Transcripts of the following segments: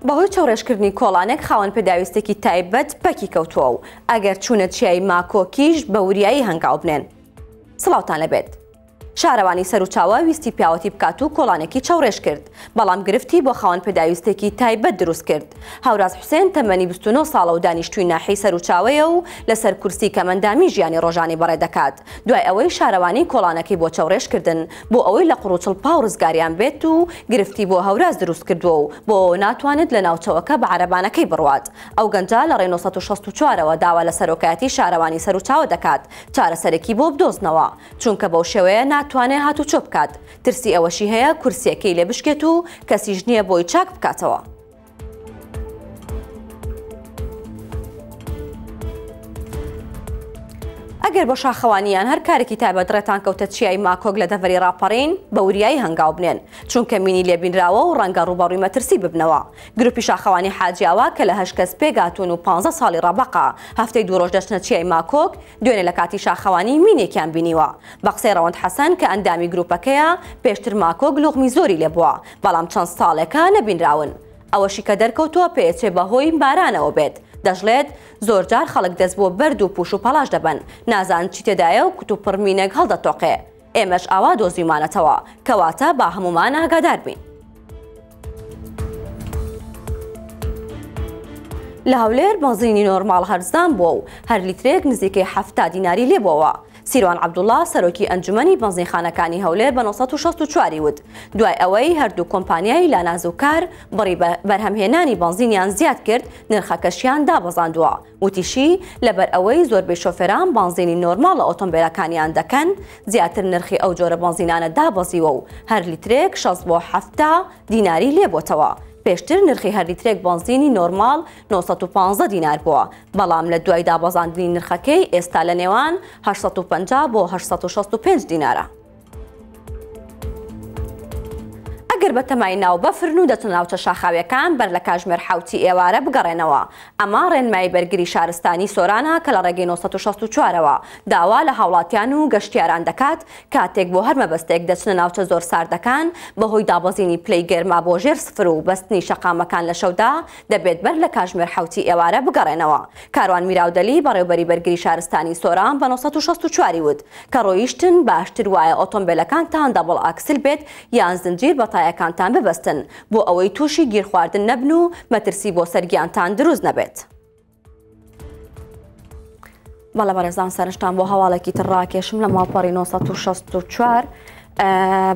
بەهۆی چەوڕێژکردنی کۆڵانێک خاوەن پێداویستێکی تایبەت پەکی کەوتووە و ئەگەر چوونە چیای ماکۆکیش بە وریایی هەنگاو بنێن. سڵاوتان لێبێت. شارەوانی سەروچاوە ویستی پیاوەتی بکات و کۆڵانێکی چەوڕێژ کرد، بەڵام گرفتی بۆ خاوەن پێداویستێکی تایبەت دروست کرد. هەوراز حوسێن تەمەنی 29 ساڵە و دانیشتووی ناحیەی سەروچاوەیە و لەسەر کورسی کەمئەندامی ژیانی ڕۆژانەی بەڕێ دەکات، دوای ئەوەی شارەوانی کۆڵانەکەی بۆ چەوڕێژ کردن بۆ ئەوەی لە قوڕوچڵپاو ڕزگاریان بێت و گرفتی بۆ هەوراز دروست کردووە و بۆ ئەوە ناتوانێت لە ناوچەوەکە بە عەرەبانەکەی بڕوات. ئەو گەنجە لە ڕێی 964 ەوە داوا لە سەرۆکایەتی شارەوانی سەروچاوە دەکات چارەسەرێکی بۆ بدۆزنەوە، چونکە بەو شێوەیە ناتوانێ هاتوچۆ بکات، ترسی ئەوەشی هەیە کورسییەکەی لێ بشکێت و کەسیش نییە بۆی چاک بکاتەوە. ئەگەر بۆ شاخەوانی یان هەر کارێکی تایبەت ڕێتان کەوتە چیای ماکۆک لە دەڤەری ڕاپەڕین، بە وریایی هەنگاو بنێن، چونکە مینی لێ بینراوە و ڕەنگە ڕووبەڕووی مەترسی ببنەوە. گروپی شاخەوانی حاجیاوا کە لە هەشت کەس پێکهاتوون و پانزە ساڵی ڕەبەقە، هەفتەی دوو ڕۆژ دەچنە چیای ماکۆک، دوێنێ لە کاتی شاخەوانی مینێکیان بینیوە. بە قسەی ڕەوەند حەسەن کە ئەندامی گروپەکەیە، پێشتر ماکۆک لوغمی زۆری لێ بووە، بەڵام چەند ساڵێکە نەبینراون. ئەوەشی کە دەرکەوتووە پێچێ بە هۆی بارانەوە بێت. دەشڵێت، زۆرجار خەڵک دەست بۆ بەرد و پوش و پەڵاش دەبەن، نازانن چی تێدایە و کوتوپڕ مینێک هەڵدەتۆقێ. ئێمەش ئاوا دۆزیومانەتەوە، کەواتە با هەموومان ئاگادار بین. لە هەولێر بەنزینی نۆرماڵ هەرزان بووە و هەر لیترێک نزیکەی 70 دیناری لێبووەوە. سیروان عەبدوڵا سەرۆکی ئەنجومەنی بەنزینخانەکانی هەولێر بە 964 ی وت، دوای ئەوەی هەردوو کۆمپانیای لاناز و کار بڕی بەرهەمهێنانی بەنزینیان زیاد کرد، نرخەکەشیان دابەزاندووە. وتیشی، لەبەر ئەوەی زۆربەی شۆفێران بەنزینی نۆرماڵ لە ئۆتۆمبێلەکانیان دەکەن، زیاتر نرخی ئەو جۆرە بەنزینانە دابەزیوە و هەر لیترێک 60 بۆ 70 دیناری لێبۆتەوە. پێشتر نرخی هەر لیترێک بەنزینی نۆرماڵ 915 دینار بووە، بەڵام لە دوای دابەزاندنی نرخەکەی ئێستا لە نێوان 850 بۆ 865 دینارە. ئەگەر بەتەمای ناو بەفرن و دەچنە ناوچە شاخاویەکان بەر لە کاژمێر حەوتی ئێوارە بگەڕێنەوە. ئەمە ڕێنمایی بەرگری شارستانی سۆرانە کە لە ڕێگەی 964 ەوە داوا لە هاوڵاتیان و گەشتیاران دەکات کاتێک بۆ هەر مەبەستێک دەچنە ناوچە زۆر ساردەکان بەهۆی دابەزینی پلەی گەرما بۆ ژێر سفر و بەستنی شەقامەکان لە شەودا دەبێت بەر لە کاژمێر حەوتی ئێوارە بگەڕێنەوە. کاروان میراودەلی، بەڕێوبەری بەرگری شارستانی سۆران بە 964 ی وت، کە ڕۆیشتن باشتر وایە ئۆتۆمبێلەکانتان double axle بێت یان زنجیر بە تایەکانتان ببەستن بۆ ئەوەی تووشی گیرخواردن نەبن و مەترسی بۆ سەر گیانتان دروست نەبێت. بەڵێ بەڕێزان سەرنجتان بۆ هەواڵێکی تر ڕاکێشم لە ماڵپەڕی 964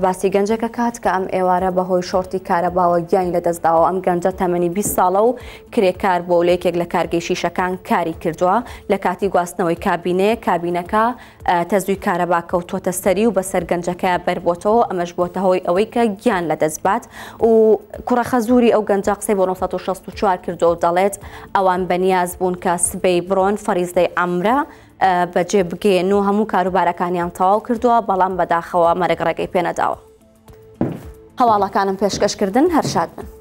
باسی گەنجێکە کات کە ئەم ئێوارە بەهۆی شۆرتی کارەباوە گیانی لەدەستداوە ئەم گەنجە تەمەنی 20 ساڵە و کرێکار بۆ لە یەکێک لە کارگەی شیشەکان کاری کردووە لە کاتی گواستنەوەی کابینەیە کابینەکە تەزووی کارەبا کەوتووەتە سەری و بەسەر گەنجەکەیا بەربۆتەوە، ئەمەش بۆتە هۆی ئەوەی کە گیان لەدەست بات و کوڕە خەزووری ئەو گەنجە قسەی بۆ 964 کردووە و دەڵێت ئەوان بەنیاز بوون کە سبەی بڕۆن فەریزەی عەمرە بەجێ بگەیەن و هەموو کاروبارەکانیان تەواو کردووە، بەڵام بەداخەوە مەرگ ڕێگەی پێنەداوە. هەواڵەکانم پێشکەشکردن هەر شاد بن.